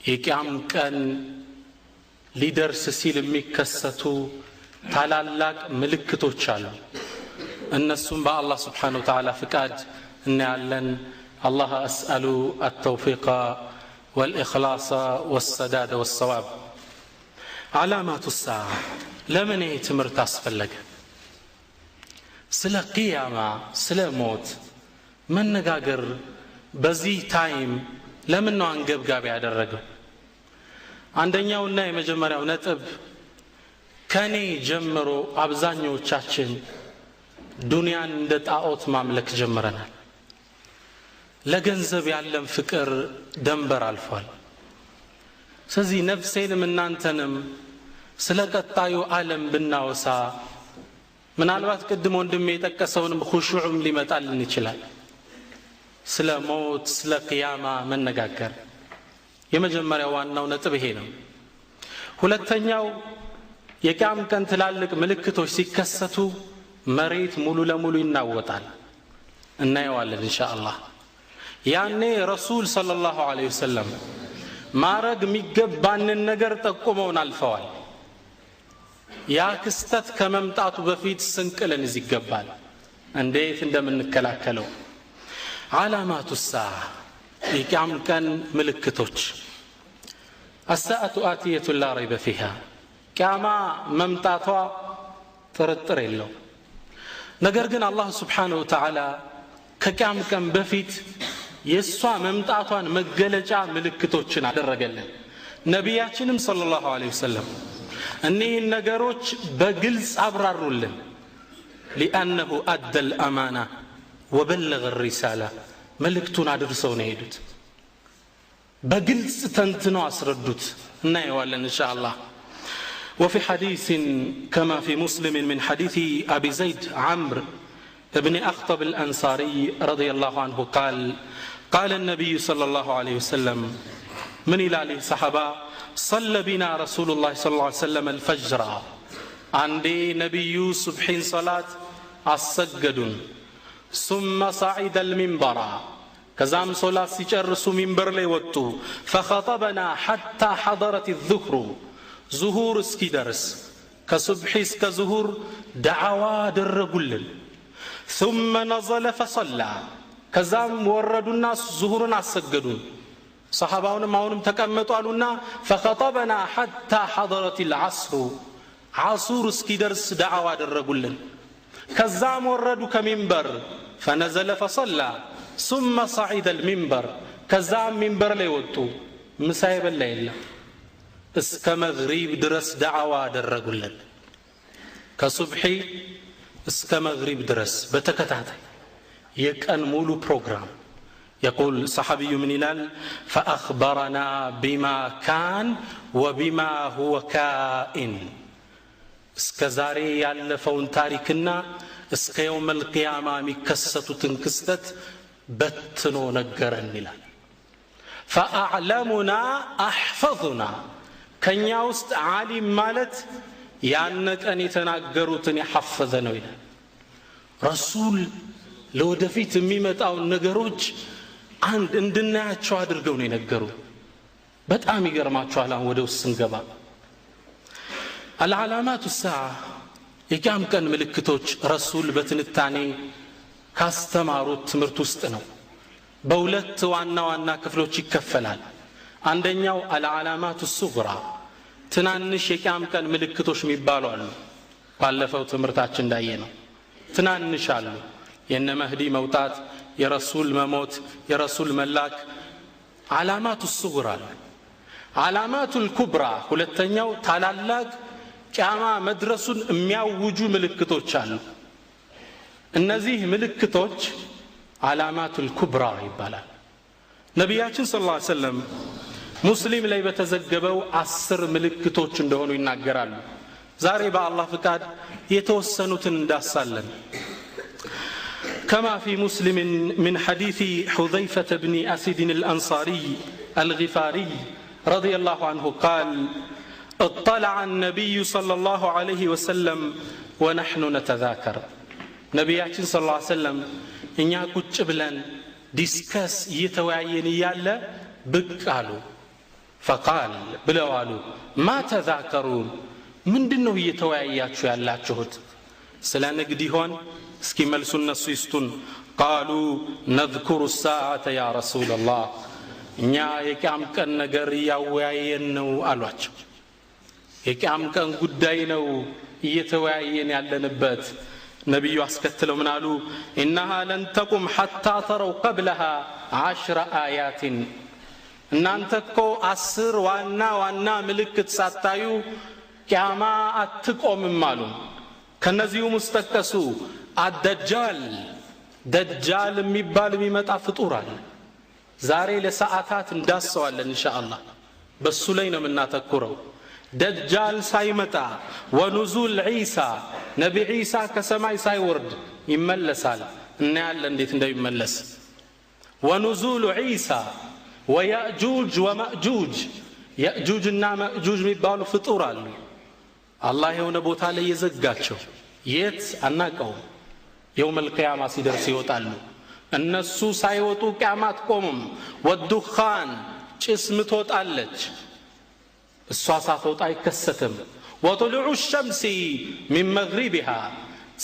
የቂያም ቀን ሊደርስ ሲል የሚከሰቱ ታላላቅ ምልክቶች አሉ። እነሱም በአላህ ስብሓነሁ ወተዓላ ፍቃድ እናያለን። አላህ አስአሉ አተውፊቀ ወልኢኽላሰ ወሰዳደ ወሰዋብ። ዓላማቱ ሰዓ፣ ለምን ይህ ትምህርት አስፈለገ? ስለ ቅያማ፣ ስለ ሞት መነጋገር በዚህ time ለምን ነው አንገብጋቢ ያደረገው? አንደኛውና የመጀመሪያው ነጥብ፣ ከኔ ጀምሮ አብዛኛዎቻችን ዱንያን እንደ ጣዖት ማምለክ ጀምረናል። ለገንዘብ ያለን ፍቅር ደንበር አልፏል። ስለዚህ ነፍሴንም እናንተንም ስለ ቀጣዩ ዓለም ብናወሳ፣ ምናልባት ቅድም ወንድሜ የጠቀሰውንም ሁሹዕም ሊመጣልን ይችላል። ስለ ሞት፣ ስለ ቅያማ መነጋገር የመጀመሪያው ዋናው ነጥብ ይሄ ነው። ሁለተኛው፣ የቅያም ቀን ትላልቅ ምልክቶች ሲከሰቱ መሬት ሙሉ ለሙሉ ይናወጣል። እናየዋለን ኢንሻ አላህ። ያኔ ረሱል ሰለላሁ ዐለይሂ ወሰለም ማረግ የሚገባንን ነገር ጠቁመውን አልፈዋል። ያ ክስተት ከመምጣቱ በፊት ስንቅ ልንይዝ ይገባል፣ እንዴት እንደምንከላከለው። ዓላማቱ ሰዓ፣ የቅያም ቀን ምልክቶች። አሰአቱ አትየቱ ላ ረይበ ፊሃ፣ ቅያማ መምጣቷ ጥርጥር የለው። ነገር ግን አላህ ስብሓነሁ ወተዓላ ከቅያም ቀን በፊት የእሷ መምጣቷን መገለጫ ምልክቶችን አደረገልን። ነቢያችንም ሰለላሁ ዐለይሂ ወሰለም እኒህን ነገሮች በግልጽ አብራሩልን። ሊአነሁ አደ ልአማና ወበለገ ሪሳላ፣ መልእክቱን አድርሰው ነው የሄዱት። በግልጽ ተንትነው አስረዱት። እናየዋለን እንሻ አላህ። وفي حديث كما في مسلم من حديث أبي زيد عمرو ابن أخطب الأنصاري رضي الله عنه قال: قال النبي صلى الله عليه وسلم، من إلى صحابة: صلى بنا رسول الله صلى الله عليه وسلم الفجر، عندي ነቢዩ ሱብሒን ሰላት አሰገዱን። ثم صعد المنبر፣ ከዛም ሶላት ሲጨርሱ ሚንበር ላይ ወጡ። فخطبنا حتى حضرت الظهر፣ ዙሁር እስኪደርስ፣ ከሱብሒ እስከ ዙሁር ደዓዋ አደረጉልን። ثم نزل فصلى፣ ከዛም ወረዱና ዙሁርን አሰገዱን። ሰሓባውንም አሁንም ተቀመጡ አሉና فخطبنا حتى حضرت العصر፣ ዓሱር እስኪደርስ ደዓዋ አደረጉልን። ከዛም ወረዱ ከሚንበር። فنزل فصلى ثم صعد المنبر፣ ከዛም ሚንበር ላይ ወጡ። ምሳ የበላ የለም፣ እስከ መግሪብ ድረስ ደዓዋ አደረጉልን። ከሱብሒ እስከ መግሪብ ድረስ በተከታታይ የቀን ሙሉ ፕሮግራም። يقول صحابي من ይላል፣ فأخبرنا بما كان وبما هو كائن፣ እስከ ዛሬ ያለፈውን ታሪክና እስከ የውም አልቅያማ የሚከሰቱትን ክስተት በትኖ ነገረን ይላል። ፈአዕለሙና አሕፈظና፣ ከእኛ ውስጥ ዓሊም ማለት ያን ቀን የተናገሩትን የሐፈዘ ነው ይላል። ረሱል ለወደፊት የሚመጣውን ነገሮች አንድ እንድናያቸው አድርገው ነው የነገሩ። በጣም ይገርማችኋል። አሁን ወደ ውስጥ ስንገባ አልዓላማቱ ሰዓ፣ የቂያም ቀን ምልክቶች ረሱል በትንታኔ ካስተማሩት ትምህርት ውስጥ ነው። በሁለት ዋና ዋና ክፍሎች ይከፈላል። አንደኛው አልዓላማቱ ሱግራ፣ ትናንሽ የቂያም ቀን ምልክቶች የሚባሉ አሉ። ባለፈው ትምህርታችን እንዳየ ነው። ትናንሽ አሉ። የነ መህዲ መውጣት፣ የረሱል መሞት፣ የረሱል መላክ ዓላማቱ ሱግራ አሉ። ዓላማቱ ልኩብራ ሁለተኛው፣ ታላላቅ ቂያማ መድረሱን የሚያውጁ ምልክቶች አሉ። እነዚህ ምልክቶች ዓላማቱ ልኩብራ ይባላል። ነቢያችን ስ ላ ሰለም ሙስሊም ላይ በተዘገበው 10 ምልክቶች እንደሆኑ ይናገራሉ። ዛሬ በአላህ ፍቃድ የተወሰኑትን እንዳሳለን። كما في مسلم من حديث حذيفة بن أسد الأنصاري الغفاري رضي الله عنه قال: اطلع النبي صلى الله عليه وسلم ونحن نتذاكر፣ ነቢያችን صلى الله عليه وسلم እኛ ቁጭ ብለን discuss እየተወያየን እያለ ብቅ አሉ። ፈቃል ብለው አሉ፣ ማ ተዛከሩን? ምንድን ነው እየተወያያችሁ ያላችሁት? ስለ ንግድ ይሆን? እስኪ መልሱ እነሱ ይስጡን። ቃሉ ነዝኩሩ ሰዓተ ያ ረሱላላህ፣ እኛ የቅያም ቀን ነገር እያወያየን ነው አሏቸው። የቅያም ቀን ጉዳይ ነው እየተወያየን ያለንበት። ነቢዩ አስከትለው ምን አሉ? ኢነሃ ለን ተቁም ሐታ ተረው ቀብለሃ 10 አያትን፣ እናንተ እኮ 10 ዋና ዋና ምልክት ሳታዩ ቅያማ አትቆምም አሉ። ከነዚሁም ውስጥ ጠቀሱ አደጃል፣ ደጃል የሚባል የሚመጣ ፍጡር አለ። ዛሬ ለሰዓታት እንዳሰዋለን ኢንሻአላህ፣ በሱ ላይ ነው የምናተኩረው። ደጃል ሳይመጣ፣ ወኑዙል ዒሳ፣ ነቢ ዒሳ ከሰማይ ሳይወርድ ይመለሳል፣ እናያለን እንዴት እንደሚመለስ። ወኑዙሉ ዒሳ ወየእጁጅ ወመእጁጅ፣ የእጁጅና መእጁጅ የሚባሉ ፍጡር አሉ። አላህ የሆነ ቦታ ላይ የዘጋቸው፣ የት አናቀውም። የውመል ቅያማ ሲደርስ ይወጣሉ። እነሱ ሳይወጡ ቅያማ አትቆምም። ወዱኻን፣ ጭስ ምትወጣለች፣ እሷ ሳትወጣ አይከሰትም። ወጥሉዑ ሸምሲ ሚን መግሪቢሃ፣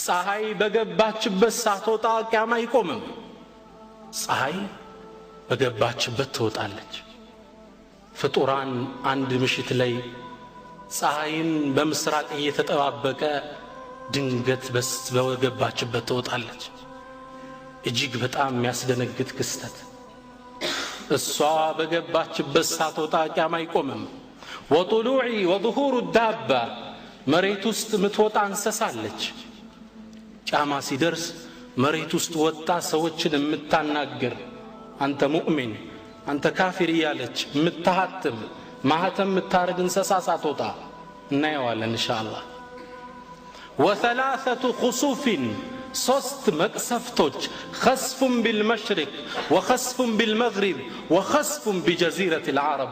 ፀሐይ በገባችበት ሳትወጣ ቅያማ አይቆምም። ፀሐይ በገባችበት ትወጣለች። ፍጡራን አንድ ምሽት ላይ ፀሐይን በምስራቅ እየተጠባበቀ ድንገት በገባችበት ትወጣለች። እጅግ በጣም የሚያስደነግጥ ክስተት። እሷ በገባችበት ሳትወጣ ቅያማ አይቆምም። ወጡሉዒ ወظሁሩ ዳባ፣ መሬት ውስጥ ምትወጣ እንሰሳለች። ጫማ ሲደርስ መሬት ውስጥ ወጣ ሰዎችን የምታናግር፣ አንተ ሙእሚን አንተ ካፊር እያለች የምታሃትም፣ ማህተም የምታረግ እንስሳ ሳትወጣ እናየዋለን ኢንሻአላህ። ወሰላሰቱ ኹሱፊን፣ ሶስት መቅሰፍቶች፣ ኸስፉን ቢልመሽሪቅ ወኸስፉን ቢልመግሪብ ወኸስፉን ቢጀዚረት ልዓረብ፣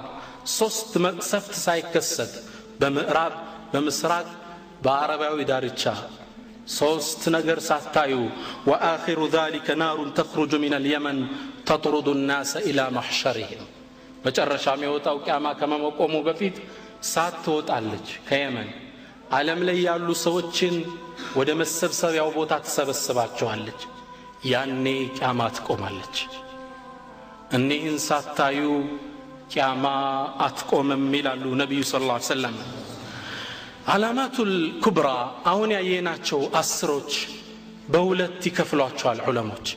ሶስት መቅሰፍት ሳይከሰት በምዕራብ፣ በምስራቅ፣ በአረባዊ ዳርቻ ሶስት ነገር ሳታዩ፣ ወአኺሩ ዛሊከ ናሩን ተኽሩጁ ሚን አልየመን ተጥሩዱ ናሰ ኢላ ማሕሸሪህም፣ መጨረሻ የሚወጣው ቅያማ ከመቆሙ በፊት ሳት ትወጣለች ከየመን፣ ዓለም ላይ ያሉ ሰዎችን ወደ መሰብሰቢያው ቦታ ትሰበስባቸዋለች። ያኔ ቅያማ ትቆማለች። እኒህን ሳታዩ ቅያማ አትቆምም ይላሉ ነቢዩ ስ ላ ሰለም። አላማቱል ኩብራ አሁን ያየናቸው 10ሮች በሁለት ይከፍሏቸዋል ዑለሞች።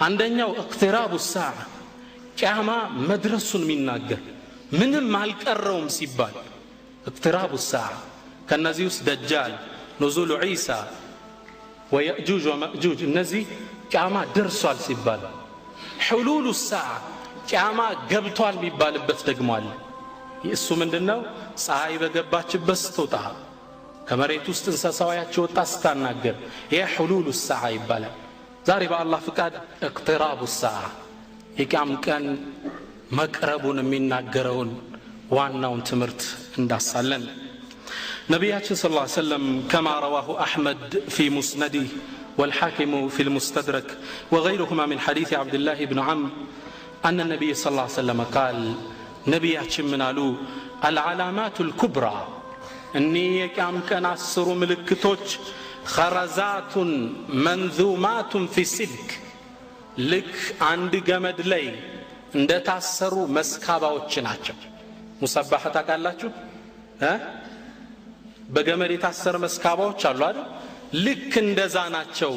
አንደኛው እቅትራቡ ሰዓ፣ ቅያማ መድረሱን የሚናገር፣ ምንም አልቀረውም ሲባል እቅትራቡ ሰዓ። ከእነዚህ ውስጥ ደጃል፣ ኑዙሉ ዒሳ ወየእጁጅ ወመእጁጅ፣ እነዚህ ቅያማ ደርሷል ሲባል። ሕሉሉ ሰዓ፣ ቅያማ ገብቷል የሚባልበት ደግሞ አለ። እሱ ምንድነው? ፀሐይ በገባችበት ስትወጣ፣ ከመሬት ውስጥ እንስሳዋያች ወጣ ስታናገር፣ ይህ ሕሉሉ ሰዓ ይባላል። ዛሬ በአላህ ፍቃድ እቅትራቡ ሰዓ፣ የቅያም ቀን መቅረቡን የሚናገረውን ዋናውን ትምህርት እንዳሳለን። ነቢያችን صلى الله عليه وسلم كما رواه أحمد في مسنده والحاكم في المستدرك وغيرهما من حديث عبد الله بن عمرو أن النبي صلى الله عليه وسلم قال، ነቢያችን ምን አሉ? العلامات الكبرى፣ እኒህ የቅያም ቀን 10ሩ ምልክቶች፣ خرزات منذومات في سلك፣ ልክ አንድ ገመድ ላይ እንደታሰሩ መስካባዎች ናቸው። ሙሰባህ ታውቃላችሁ? እ በገመድ የታሰረ መስካባዎች አሉ አይደል? ልክ እንደዛ ናቸው።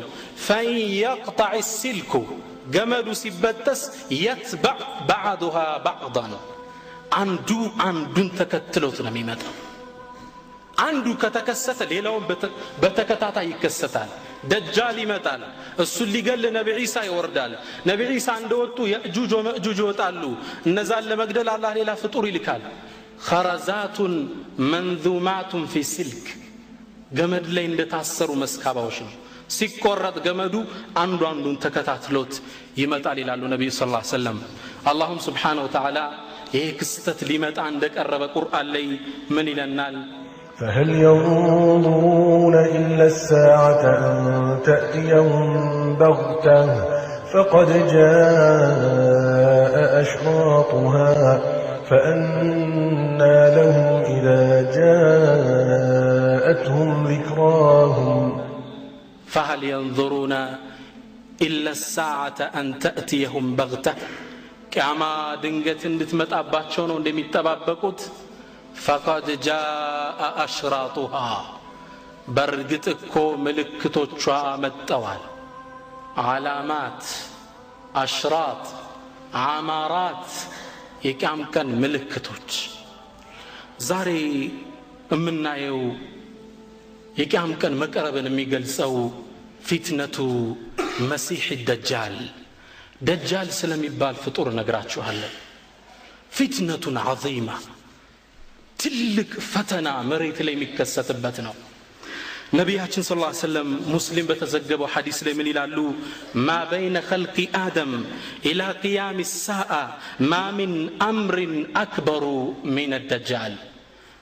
ፈን የቅጠዕ ሲልኩ፣ ገመዱ ሲበጠስ፣ የትበዕ ባዕዱሃ ባዕዳን፣ አንዱ አንዱን ተከትሎት ነው የሚመጣው። አንዱ ከተከሰተ ሌላውን በተከታታይ ይከሰታል። ደጃል ይመጣል። እሱን ሊገል ነቢ ዒሳ ይወርዳል። ነቢ ዒሳ እንደወጡ የእጁጅ ወመእጁጅ ይወጣሉ። እነዛን ለመግደል አላህ ሌላ ፍጡር ይልካል። خرزات منذومات في سلك፣ ገመድ ላይ እንደታሰሩ መስካባዎች ነው። ሲቆረጥ ገመዱ አንዱ አንዱን ተከታትሎት ይመጣል ይላሉ ነቢዩ ስ ላ ሰለም። አላሁም ስብሓነ ወተዓላ ይህ ክስተት ሊመጣ እንደቀረበ ቁርአን ላይ ምን ይለናል? فهل ينظرون إلا الساعة أن تأتيهم بغتة فقد جاء أشراطها فأنى لهم إذا جاءتهم ذكراهم. فهل ينظرون إلا الساعة أن تأتيهم بغتة ቅያማ ድንገት እንድትመጣባቸው ነው እንደሚጠባበቁት። فقد جاء أشراطها በርግጥ እኮ ምልክቶቿ መጥተዋል። علامات أشراط አማራት የቅያም ቀን ምልክቶች። ዛሬ የምናየው የቅያም ቀን መቅረብን የሚገልጸው ፊትነቱ መሲሕ ደጃል ደጃል ስለሚባል ፍጡር እነግራችኋለሁ። ፊትነቱን ዐዚማ ትልቅ ፈተና መሬት ላይ የሚከሰትበት ነው። ነቢያችን صلى الله عليه وسلم ሙስሊም በተዘገበው ሐዲስ ላይ ምን ይላሉ? ما بين خلق آدم إلى قيام الساعة ما من أمر أكبر من الدجال።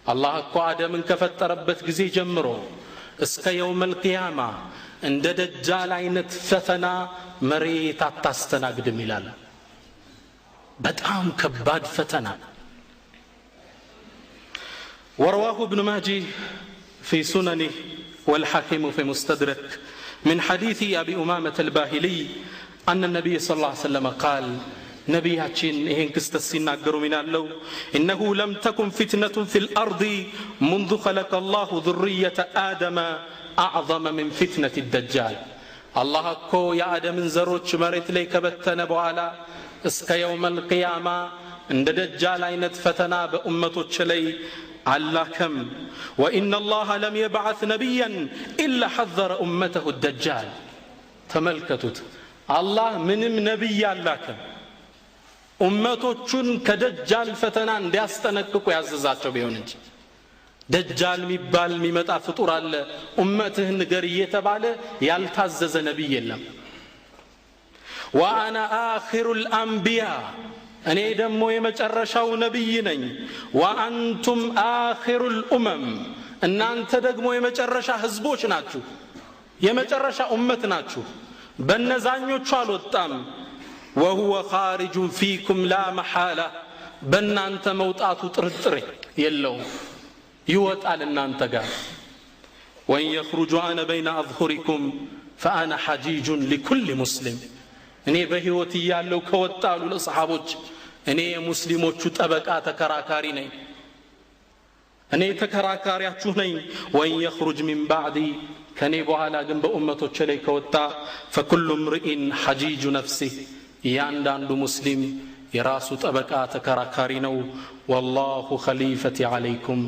አላህ እኮ አደምን ከፈጠረበት ጊዜ ጀምሮ እስከ يوم القيامة እንደ ደጃል አይነት ፈተና መሬት አታስተናግድም ይላል። በጣም ከባድ ፈተና። ورواه ابن ماجه في سننه والحاكم في مستدرك من حديث أبي أمامة الباهلي أن النبي صلى الله عليه وسلم قال ነቢያችን ይሄን ክስተት ሲናገሩ ምን አለው? إنه لم تكن فتنة في الأرض منذ خلق الله ذرية آدم أعظم من فتنة الدجال። አላህ እኮ የአደምን ዘሮች መሬት ላይ ከበተነ በኋላ እስከ يوم القيامة እንደ ደጃል አይነት ፈተና በኡመቶች ላይ አላከም። وإن الله لم يبعث نبيا إلا حذر أمته الدجال። ተመልከቱት፣ አላህ ምንም ነቢይ አላከም ኡመቶቹን ከደጃል ፈተና እንዲያስጠነቅቁ ያዘዛቸው ቢሆን እንጂ። ደጃል የሚባል የሚመጣ ፍጡር አለ ኡመትህን ንገር እየተባለ ያልታዘዘ ነቢይ የለም። ወአና አኺሩል አንቢያ እኔ ደግሞ የመጨረሻው ነቢይ ነኝ። ወአንቱም አኺሩል ኡመም እናንተ ደግሞ የመጨረሻ ህዝቦች ናችሁ፣ የመጨረሻ ኡመት ናችሁ። በነዛኞቹ አልወጣም። وهو خارج فيكم لا محالة በእናንተ መውጣቱ ጥርጥር የለውም፣ ይወጣል እናንተ ጋር። وإن يخرج أنا بين أظهركم فأنا حجيج لكل مسلم። እኔ በሕይወት እያለሁ ከወጣሉ ለሰሓቦች እኔ የሙስሊሞቹ ጠበቃ ተከራካሪ ነኝ፣ እኔ ተከራካሪያችሁ ነኝ። وإن يخرج من بعدي ከኔ በኋላ ግን በኡመቶች ላይ ከወጣ فكل امرئ حجيج نفسه እያንዳንዱ ሙስሊም የራሱ ጠበቃ ተከራካሪ ነው። والله خليفتي عليكم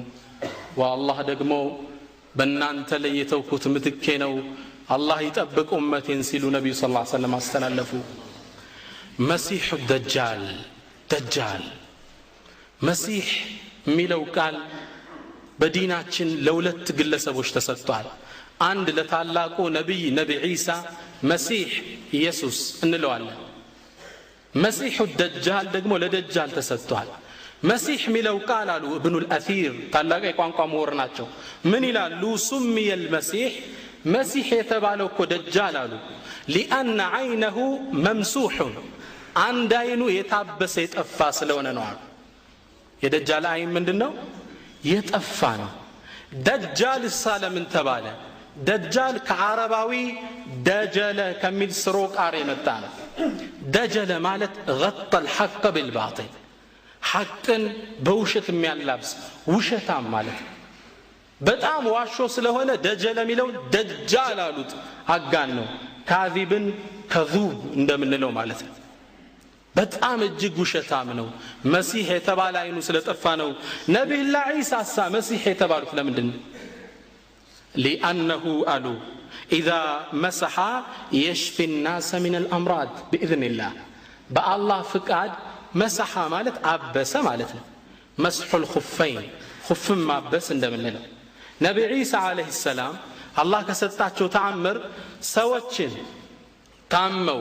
ወአላህ ደግሞ በእናንተ ላይ የተውኩት ምትኬ ነው፣ አላህ ይጠብቅ ኡመቴን ሲሉ ነቢዩ صلى الله عليه وسلم አስተላለፉ። መሲሑ ደጃል ደጃል መሲሕ የሚለው ቃል በዲናችን ለሁለት ግለሰቦች ተሰጥቷል። አንድ ለታላቁ ነቢይ ነቢ ዒሳ መሲሕ ኢየሱስ እንለዋለን። መሲሑ ደጃል ደግሞ ለደጃል ተሰጥቷል። መሲሕ የሚለው ቃል አሉ እብኑል አሲር ታላቅ የቋንቋ ምሁር ናቸው። ምን ይላሉ? سمي المسيح መሲሕ የተባለው እኮ ደጃል አሉ لأن عينه ممسوح አንድ አይኑ የታበሰ የጠፋ ስለሆነ ነው አሉ። የደጃል አይን ምንድነው? የጠፋ ነው። ደጃል እሳ ለምን ተባለ? ደጃል ከዓረባዊ ደጀለ ከሚል ስሮ ቃር የመጣ ነው። ደጀለ ማለት غطى الحق بالباطل ሐቅን በውሸት የሚያላብስ ውሸታም ማለት ነው። በጣም ዋሾ ስለሆነ ደጀለ የሚለው ደጃል አሉት። አጋን ነው። ካዚብን ከዙብ እንደምንለው ማለት ነው። በጣም እጅግ ውሸታም ነው። መሲሕ የተባለ አይኑ ስለጠፋ ነው። ነቢዩላህ ዒሳ መሲሕ የተባሉት ለምንድን ነው? لأنه አሉ إذا مسح يشفي الناس من الأمراض بإذن الله። በአላህ ፍቃድ مسح ማለት አበሰ ማለት ነው። مسح الخفين ኹፍን ማበስ እንደምንለው ነቢ ዒሳ عليه السلام አላህ ከሰጣቸው ተአምር ሰዎችን ታመው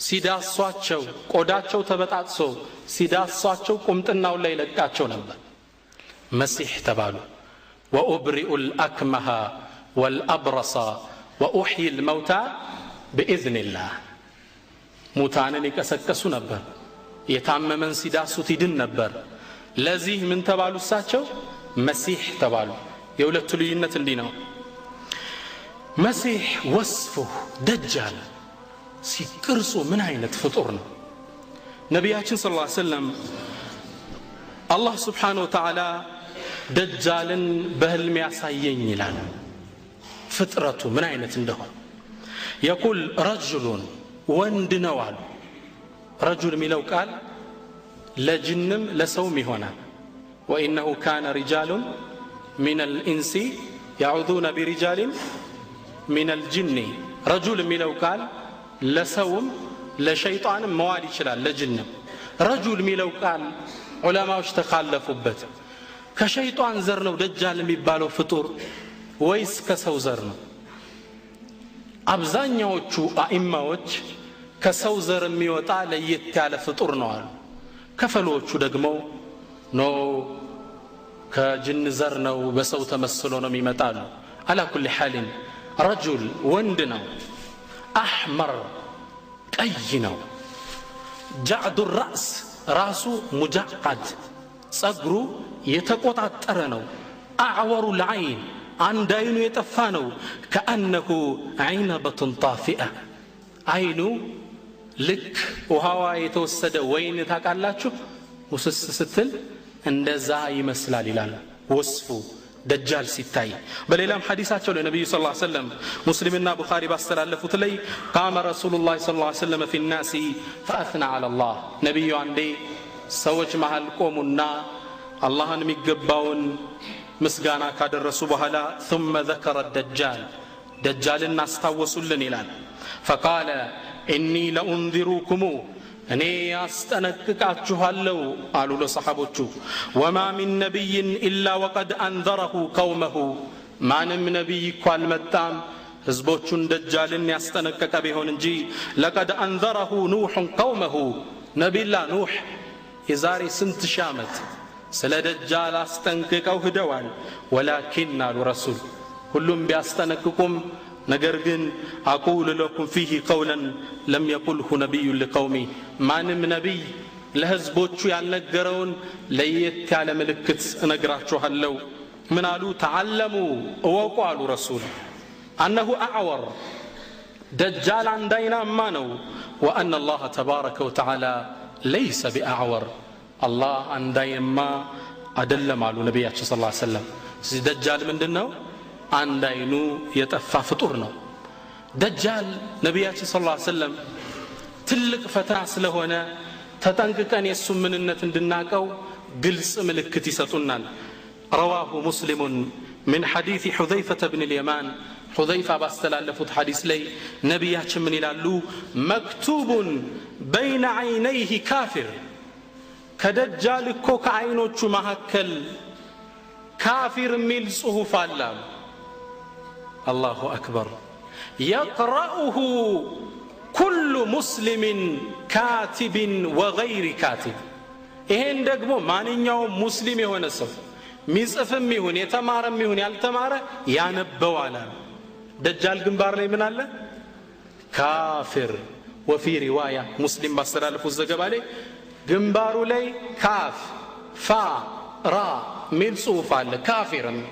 ሲዳሷቸው ቆዳቸው ተበጣጥሶ ሲዳሷቸው ቁምጥናው ላይ ለቃቸው ነበር። መሲሕ ተባሉ። وأبرئ الأكمه والأبرص وأحيي الموتى بإذن الله። ሙታንን ይቀሰቀሱ ነበር። የታመመን ሲዳሱት ይድን ነበር። ለዚህ ምን ተባሉ እሳቸው? መሲህ ተባሉ። የሁለቱ ልዩነት እንዲህ ነው። መሲህ ወስፉ ደጃል ሲቅርጹ ምን አይነት ፍጡር ነው? ነቢያችን صلى الله عليه وسلم አላህ سبحانه وتعالى ደጃልን በህልም ያሳየኝ ይላል። ፍጥረቱ ምን አይነት እንደሆነ يقول رجل ወንድ ነው አሉ። رجل የሚለው ቃል ለጅንም ለሰውም ይሆናል። وإنه كان رجال من الإنس يعوذون برجال من الجن። رجل የሚለው ቃል ለሰውም ለሸይጣንም መዋል ይችላል፣ ለጅንም። رجل የሚለው ቃል ዑለማዎች ተካለፉበት። ከሸይጣን ዘር ነው ደጃል የሚባለው ፍጡር ወይስ ከሰው ዘር ነው? አብዛኛዎቹ አኢማዎች ከሰው ዘር የሚወጣ ለየት ያለ ፍጡር ነው አሉ። ከፊሎቹ ደግሞ no ከጅን ዘር ነው፣ በሰው ተመስሎ ነው የሚመጣሉ። على كل حال رجل ወንድ ነው። أحمر ቀይ ነው። جعد الرأس ራሱ مجعد ጸጉሩ የተቆጣጠረ ነው። أعور العين አንድ አይኑ የጠፋ ነው። كأنه عنبة طافئة አይኑ ልክ ውሃዋ የተወሰደ ወይን ታውቃላችሁ፣ ውስስ ስትል እንደዛ ይመስላል ይላል ወስፉ ደጃል ሲታይ። በሌላም ሐዲሳቸው ለነቢዩ صلى الله عليه وسلم ሙስሊምና ቡኻሪ ባስተላለፉት ላይ قام رسول الله صلى الله عليه وسلم في الناس فأثنى على الله። ነቢዩ አንዴ ሰዎች መሃል ቆሙና አላህን የሚገባውን ምስጋና ካደረሱ በኋላ ثم ذكر الدجال ደጃልን አስታወሱልን ይላል። فقال إني لأنذركم እኔ አስጠነቅቃችኋለሁ አሉ ለሰሓቦቹ። وما من نبي إلا وقد أنذره قومه ማንም ነቢይ እኮ አልመጣም ህዝቦቹን ደጃልን ያስጠነቀቀ ቢሆን እንጂ። لقد أنذره نوح قومه ነቢላ ኑሕ የዛሬ ስንት ሺህ ዓመት ስለ ደጃል አስጠንቅቀው ሂደዋል። ولكن አሉ ረሱል ሁሉም ቢያስጠነቅቁም ነገር ግን أقول لكم فيه قولا لم يقله نبي لقومه ማንም ነቢይ ለህዝቦቹ ያልነገረውን ለየት ያለ ምልክት እነግራችኋለሁ። ምን አሉ? تعلموا እወቁ አሉ ረሱል أنه أعور ደጃል አንድ አይናማ ነው። وأن الله تبارك وتعالى ليس بأعور አላህ አንድ አይናማ አደለም አሉ ነቢያችን صلى الله عليه وسلم። ስለዚህ ደጃል ምንድን ነው? አንድ አይኑ የጠፋ ፍጡር ነው። ደጃል ነቢያችን صلى الله عليه وسلم ትልቅ ፈተና ስለሆነ ተጠንቅቀን የእሱን ምንነት እንድናቀው ግልጽ ምልክት ይሰጡናል። رواه مسلم من حديث حذيفة بن اليمان ሑዘይፋ ባስተላለፉት ሐዲስ ላይ ነቢያችን ምን ይላሉ? مكتوب بين عينيه كافر ከደጃል እኮ ከአይኖቹ መካከል ካፊር የሚል ጽሑፍ አለ አሉ። الله أكبر። يقرؤه كل مسلم كاتب وغير كاتب። ይሄን ደግሞ ማንኛውም ሙስሊም የሆነ ሰው ሚጽፍም ይሁን የተማረም ይሁን ያልተማረ ያነበዋል አሉ። ደጃል ግንባር ላይ ምን አለ? ካፊር። وفي رواية ሙስሊም ባስተላለፉት ዘገባ ላይ ግንባሩ ላይ ካፍ ፋ ራ ሚል ጽሑፍ አለ፣ ካፊር የሚል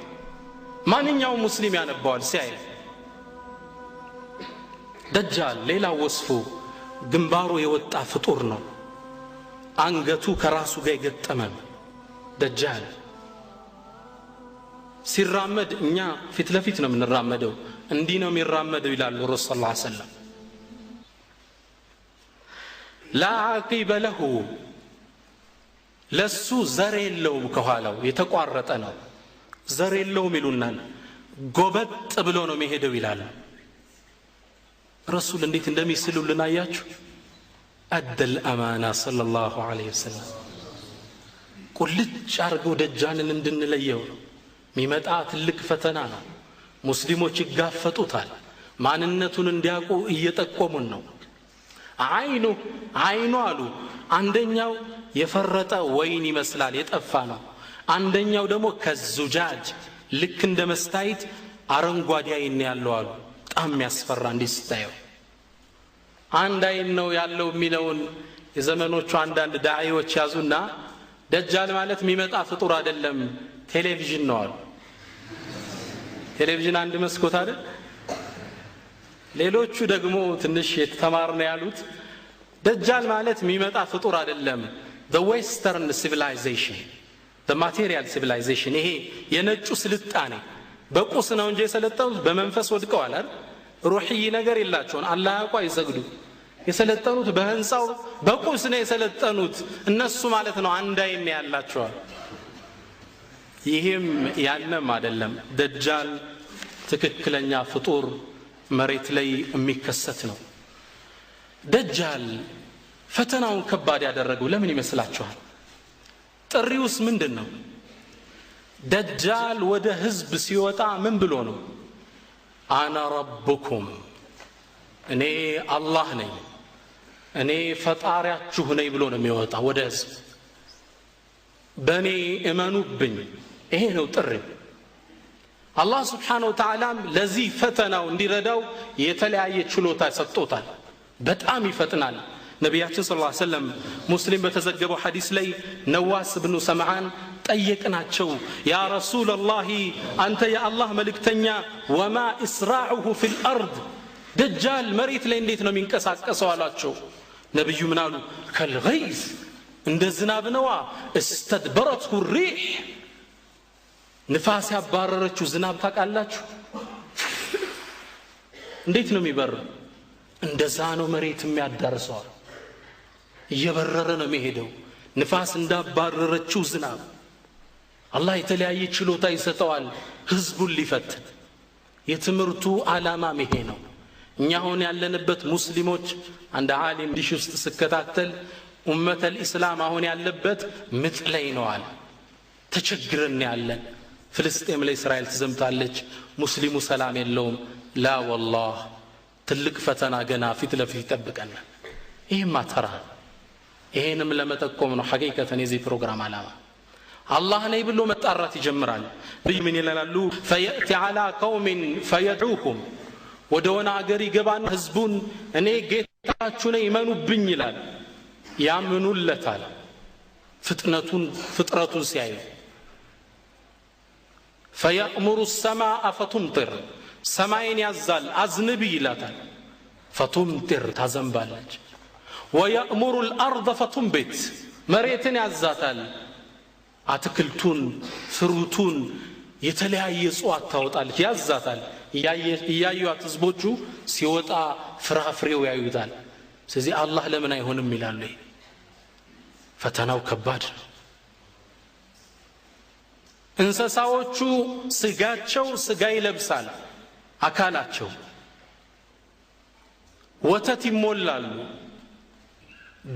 ማንኛውም ሙስሊም ያነባዋል ሲያይ። ደጃል ሌላ ወስፉ ግንባሩ የወጣ ፍጡር ነው። አንገቱ ከራሱ ጋር የገጠመ ነው። ደጃል ሲራመድ እኛ ፊት ለፊት ነው የምንራመደው፣ እንዲህ ነው የሚራመደው ይላሉ ረሱል صلى الله عليه وسلم። لا عقب له ለሱ ዘር የለውም፣ ከኋላው የተቋረጠ ነው፣ ዘር የለውም ይሉናል። ጎበጥ ብሎ ነው የሚሄደው ይላል ረሱል። እንዴት እንደሚስሉልን አያችሁ። أدى الأمانة صلى الله عليه وسلم። ቁልጭ አድርገው ደጃልን እንድንለየው ነው። የሚመጣ ትልቅ ፈተና ነው። ሙስሊሞች ይጋፈጡታል። ማንነቱን እንዲያውቁ እየጠቆሙን ነው። አይኑ አይኑ አሉ አንደኛው የፈረጠ ወይን ይመስላል የጠፋ ነው። አንደኛው ደግሞ ከዙጃጅ ልክ እንደ መስታይት አረንጓዴ አይን ያለው አሉ። በጣም የሚያስፈራ እንዲህ ስታየው። አንድ አይን ነው ያለው የሚለውን የዘመኖቹ አንዳንድ ዳዒዎች ያዙና ደጃል ማለት የሚመጣ ፍጡር አይደለም፣ ቴሌቪዥን ነው አሉ። ቴሌቪዥን አንድ መስኮት አይደል? ሌሎቹ ደግሞ ትንሽ የተማርነ ያሉት ደጃል ማለት የሚመጣ ፍጡር አይደለም፣ the western civilization, the material civilization፣ ይሄ የነጩ ስልጣኔ በቁስ ነው እንጂ የሰለጠኑት በመንፈስ ወድቀዋል አይደል? ሩህይ ነገር የላቸውም። አላህ ያውቁ አይሰግዱ። የሰለጠኑት በህንፃው በቁስ ነው የሰለጠኑት እነሱ ማለት ነው። አንድ አይን ያላቸዋል። ይህም ያንም አይደለም። ደጃል ትክክለኛ ፍጡር መሬት ላይ የሚከሰት ነው። ደጃል ፈተናውን ከባድ ያደረገው ለምን ይመስላችኋል? ጥሪውስ ምንድን ነው? ደጃል ወደ ህዝብ ሲወጣ ምን ብሎ ነው? አና ረብኩም፣ እኔ አላህ ነኝ፣ እኔ ፈጣሪያችሁ ነኝ ብሎ ነው የሚወጣ ወደ ህዝብ። በእኔ እመኑብኝ፣ ይሄ ነው ጥሪው። አላህ ስብሓነ ወተዓላም ለዚህ ፈተናው እንዲረዳው የተለያየ ችሎታ ሰጥቶታል። በጣም ይፈጥናል። ነቢያችን ስ ሰለም ሙስሊም በተዘገበው ሐዲስ ላይ ነዋስ ብኑ ሰምዓን ጠየቅናቸው፣ يا رسول الله፣ አንተ የአላህ መልእክተኛ፣ وما إسراعه في الأرض፣ ደጃል መሬት ላይ እንዴት ነው የሚንቀሳቀሰው አሏቸው። ነቢዩ ምን አሉ? كالغيث፣ እንደ ዝናብ ነዋ። استدبرته الريح፣ ንፋስ ያባረረችው ዝናብ ታውቃላችሁ እንዴት ነው የሚበረው? እንደዛ ነው መሬት የሚያዳርሰዋል። እየበረረ ነው የሚሄደው ንፋስ እንዳባረረችው ዝናብ። አላህ የተለያየ ችሎታ ይሰጠዋል ህዝቡን ሊፈትን። የትምህርቱ ዓላማም ይሄ ነው። እኛ አሁን ያለንበት ሙስሊሞች፣ አንድ ዓሊም ዲሽ ውስጥ ስከታተል أمة الإسلام አሁን ያለበት ምጥ ላይ ነው አለ። ተቸግረን ያለን፣ ፍልስጤም ላይ እስራኤል ትዘምታለች፣ ሙስሊሙ ሰላም የለውም። لا والله፣ ትልቅ ፈተና ገና ፊት ለፊት ይጠብቀናል። ይህማ ተራ። ይሄንም ለመጠቆም ነው ሐቂቀተን የዚህ ፕሮግራም ዓላማ። አላህ ነኝ ብሎ መጣራት ይጀምራል። ምን ይላሉ? فيأتي على قوم فيدعوهم፣ ወደ ሆነ አገር ይገባና ህዝቡን እኔ ጌታችሁ ነኝ እመኑብኝ ይላል። ያምኑለታል። ፍጥነቱን ፍጥረቱን ሲያዩ فيأمر السماء فتمطر፣ ሰማይን ያዛል፣ አዝንቢ ይላታል። فتمطر፣ ታዘንባለች። ويأمر الأرض فتنبت፣ መሬትን ያዛታል። አትክልቱን፣ fruit ኡን፣ የተለያየ እጽዋት ታወጣለች። ያዛታል። እያዩት ህዝቦቹ ሲወጣ ፍራፍሬው ያዩታል። ስለዚህ አላህ ለምን አይሆንም ይላሉ። ይሄ ፈተናው ከባድ ነው። እንስሳዎቹ ስጋቸው ስጋ ይለብሳል፣ አካላቸው ወተት ይሞላሉ።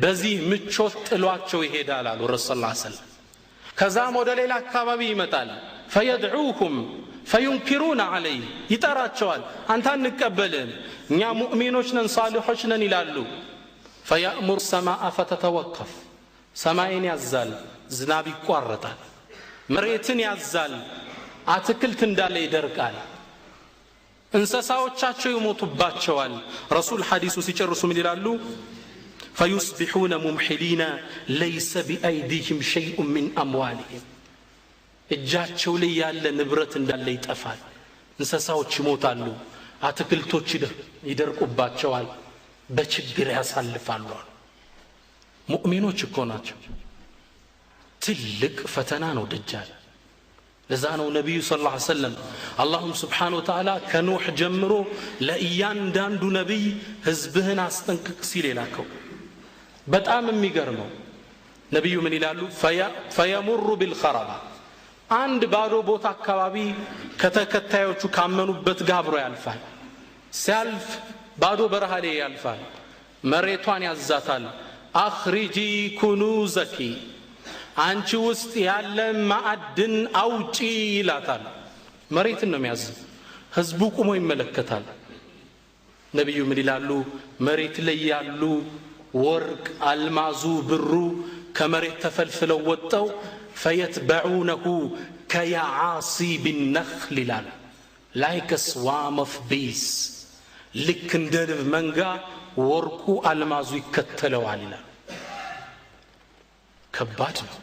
በዚህ ምቾት ጥሏቸው ይሄዳል አሉ ረሱል ስ ሰለም። ከዛም ወደ ሌላ አካባቢ ይመጣል። فيدعوهم فينكرون عليه፣ ይጠራቸዋል። አንተ አንቀበልም፣ እኛ ሙእሚኖች ነን፣ ሳሊሖች ነን ይላሉ። فيأمر السماء فتتوقف፣ ሰማይን ያዛል፣ ዝናብ ይቋረጣል። መሬትን ያዛል፣ አትክልት እንዳለ ይደርቃል። እንስሳዎቻቸው ይሞቱባቸዋል። ረሱል ሐዲሱ ሲጨርሱ ምን ይላሉ? فيصبحون ممحلين ليس بأيديهم شيء من أموالهم፣ እጃቸው ላይ ያለ ንብረት እንዳለ ይጠፋል። እንስሳዎች ይሞታሉ፣ አትክልቶች ይደርቁባቸዋል፣ በችግር ያሳልፋሉ። ሙእሚኖች እኮ ናቸው። ትልቅ ፈተና ነው ደጃል። ለዛ ነው ነቢዩ ስ ላ ሰለም አላሁም ስብሓን ወተዓላ ከኑሕ ጀምሮ ለእያንዳንዱ ነቢይ ህዝብህን አስጠንቅቅ ሲል የላከው። በጣም የሚገርመው ነቢዩ ምን ይላሉ? فيمر بالخربة፣ አንድ ባዶ ቦታ አካባቢ ከተከታዮቹ ካመኑበት ጋር አብሮ ያልፋል። ሲያልፍ ባዶ በረሃ ላይ ያልፋል። መሬቷን ያዛታል። أخرجي كنوزك፣ አንቺ ውስጥ ያለ ማዕድን አውጪ ይላታል። መሬትን ነው የሚያዝ። ህዝቡ ቁሞ ይመለከታል። ነቢዩ ምን ይላሉ? መሬት ላይ ያሉ ወርቅ፣ አልማዙ፣ ብሩ ከመሬት ተፈልፍለው ወጠው فيتبعونه كيعاصيب النخل ይላል። Like swarm of bees፣ ልክ እንደ ንብ መንጋ ወርቁ አልማዙ ይከተለዋል ይላል። ከባድ ነው።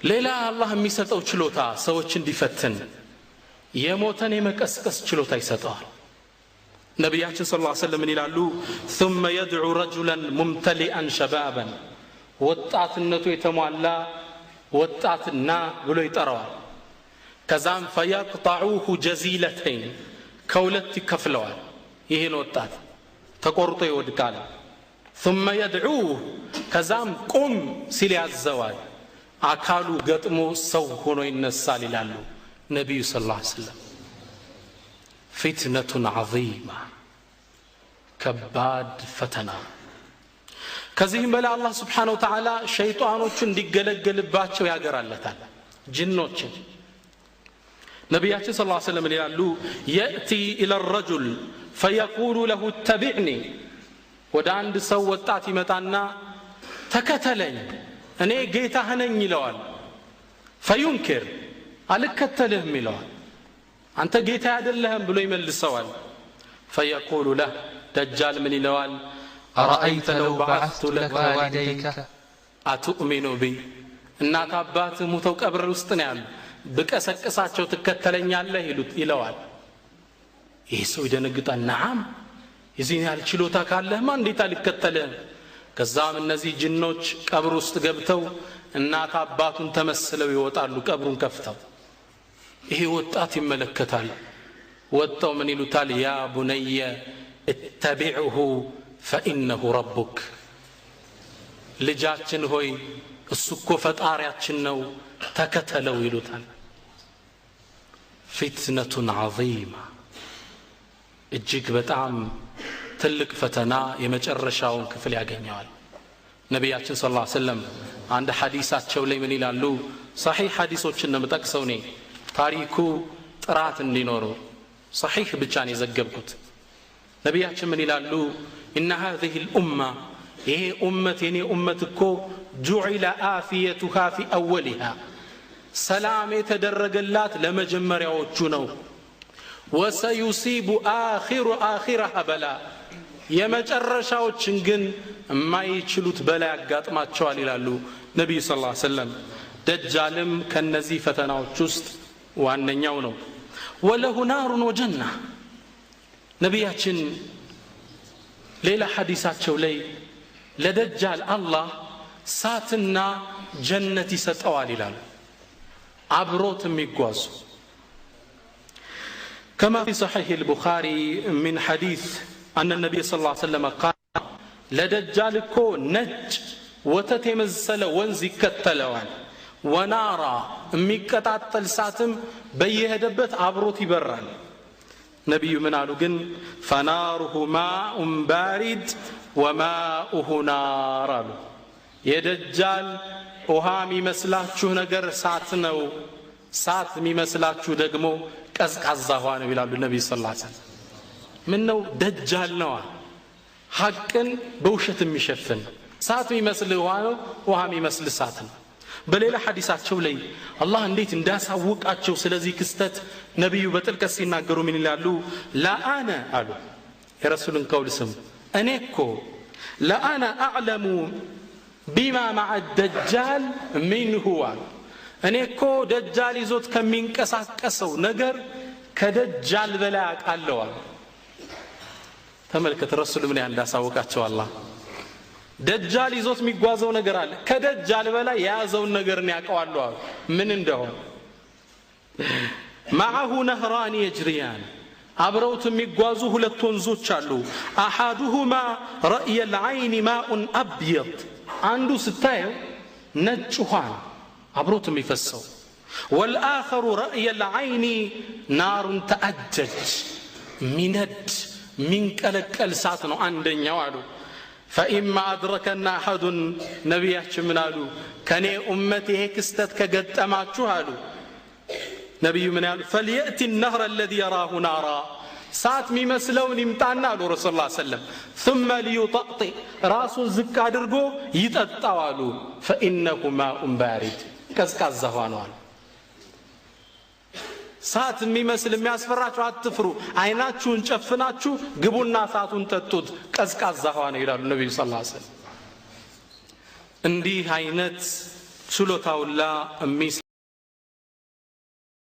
ሌላ አላህ የሚሰጠው ችሎታ ሰዎች እንዲፈትን የሞተን የመቀስቀስ ችሎታ ይሰጠዋል። ነቢያችን صلى الله عليه وسلم ይላሉ ثم يدعو رجلا ممتلئا شبابا ወጣትነቱ የተሟላ ወጣትና ብሎ ይጠራዋል። ከዛም فيقطعوه جزيلتين ከሁለት ይከፍለዋል። ይሄን ወጣት ተቆርጦ ይወድቃል። ثم يدعوه ከዛም ቁም ሲል ያዘዋል። አካሉ ገጥሞ ሰው ሆኖ ይነሳል ይላሉ ነቢዩ ሰለላሁ ዐለይሂ ወሰለም። ፊትነቱን ዐዚማ ከባድ ፈተና። ከዚህም በላይ አላህ ስብሓነሁ ወተዓላ ሸይጣኖቹን እንዲገለገልባቸው ያገራለታል፣ ጅኖችን። ነቢያችን ሰለላሁ ዐለይሂ ወሰለም ይላሉ የእቲ ኢለ ረጁል ፈየቁሉ ለሁ ተቢዕኒ፣ ወደ አንድ ሰው ወጣት ይመጣና ተከተለኝ እኔ ጌታህ ነኝ ይለዋል። ፈዩንኪር አልከተልህም ይለዋል። አንተ ጌታ አይደለህም ብሎ ይመልሰዋል። ፈየቁሉ ለህ ደጃል ምን ይለዋል? أرأيت لو بعثت لك والديك أتؤمن بي፣ እናት አባትህ ሙተው ቀብር ውስጥ ነው ያሉ፣ ብቀሰቅሳቸው ትከተለኛለህ ይለዋል። ይህ ሰው ይደነግጣል። ነዓም የዚህን ያህል ችሎታ ካለህማ እንዴት አልከተልህም? ከዛም እነዚህ ጅኖች ቀብር ውስጥ ገብተው እናት አባቱን ተመስለው ይወጣሉ፣ ቀብሩን ከፍተው። ይሄ ወጣት ይመለከታል። ወጣው ምን ይሉታል? ያ ቡነየ እተቢዕሁ ፈኢነሁ ረቡክ፣ ልጃችን ሆይ እሱ እኮ ፈጣሪያችን ነው ተከተለው ይሉታል። ፊትነቱን ዐዚማ እጅግ በጣም ትልቅ ፈተና የመጨረሻውን ክፍል ያገኘዋል። ነቢያችን ሰለላሁ ዐለይሂ ወሰለም አንድ ሐዲሳቸው ላይ ምን ይላሉ? ሰሒህ ሐዲሶችን ነው የምጠቅሰው እኔ ታሪኩ ጥራት እንዲኖረው ሰሒህ ብቻ ነው የዘገብኩት። ነቢያችን ምን ይላሉ? إن هذه الأمة ይሄ ኡመት የኔ ኡመት እኮ جعل عافيتها في أولها ሰላም የተደረገላት ለመጀመሪያዎቹ ነው። وسيصيب آخرها بلاء የመጨረሻዎችን ግን የማይችሉት በላ ያጋጥማቸዋል ይላሉ ነቢዩ ሰለላሁ ዐለይሂ ወሰለም። ደጃልም ከነዚህ ፈተናዎች ውስጥ ዋነኛው ነው። ወለሁ ናሩን ወጀና፣ ነቢያችን ሌላ ሐዲሳቸው ላይ ለደጃል አላህ ሳትና ጀነት ይሰጠዋል ይላሉ፣ አብሮት የሚጓዙ። كما في صحيح البخاري من حديث أن النبي صلى الله عليه وسلم قال لدجال እኮ ነጭ ወተት የመሰለ ወንዝ ይከተለዋል፣ ወናራ የሚቀጣጠል እሳትም በየሄደበት አብሮት ይበራል። ነቢዩ ምን አሉ ግን? فناره ماء بارد وماؤه نار አሉ። የደጃል ውሃ የሚመስላችሁ ነገር እሳት ነው፣ እሳት የሚመስላችሁ ደግሞ ቀዝቃዛ ውሃ ነው ይላሉ ነቢዩ ሰለላሁ ዐለይሂ ወሰለም። ምን ነው ደጃል ነዋ፣ ሐቅን በውሸት የሚሸፍን። እሳት የሚመስል ውሃ ነው፣ ውሃ የሚመስል እሳት ነው። በሌላ ሐዲሳቸው ላይ አላህ እንዴት እንዳሳውቃቸው ስለዚህ ክስተት ነቢዩ በጥልቀት ሲናገሩ ምን ይላሉ? ለአነ አሉ፣ የረሱልን ቀውል ስሙ። እኔ እኮ ለአነ አዕለሙ ቢማ መዐ ደጃል ሚንሁ አሉ። እኔ እኮ ደጃል ይዞት ከሚንቀሳቀሰው ነገር ከደጃል በላይ አውቃለሁ አሉ። ተመልከት ረሱል ምን ያህል እንዳሳወቃቸው አላህ። ደጃል ይዞት የሚጓዘው ነገር አለ፣ ከደጃል በላይ የያዘውን ነገር እኔ አውቀዋለሁ አሉ፣ ምን እንደሆነ። ማዐሁ ነህራን የጅሪያን፣ አብረውት የሚጓዙ ሁለት ወንዞች አሉ። አሐዱሁማ ረእየ ልዐይኒ ማኡን አብየድ፣ አንዱ ስታየው ነጭ ውሃ ነው አብሮት የሚፈሰው። ወልአኸሩ ረእየ ልዐይኒ ናሩን ተአጀጅ፣ ሚነድ ሚንቀለቀል እሳት ነው አንደኛው አሉ። ፈኢማ አድረከና አሐዱን፣ ነቢያችን ምን አሉ? ከኔ ኡመት ይሄ ክስተት ከገጠማችሁ አሉ ነቢዩ ምን ያሉ? ፈልየእቲ ነህረ አለዚ የራሁ ናራ፣ እሳት የሚመስለውን ይምጣና አሉ ረሱል ላ ሰለም፣ ثመ ሊዩጠጢ ራሱን ዝቅ አድርጎ ይጠጣው አሉ። ፈኢነሁ ማኡን ባሪድ፣ ቀዝቃዛ ውሃ ነው አሉ። እሳት የሚመስል የሚያስፈራችሁ አትፍሩ፣ አይናችሁን ጨፍናችሁ ግቡና እሳቱን ጠጡት፣ ቀዝቃዛ ውሃ ነው ይላሉ ነቢዩ ሰለላሁ ዐለይሂ ወሰለም። እንዲህ አይነት ችሎታውላ የሚሰ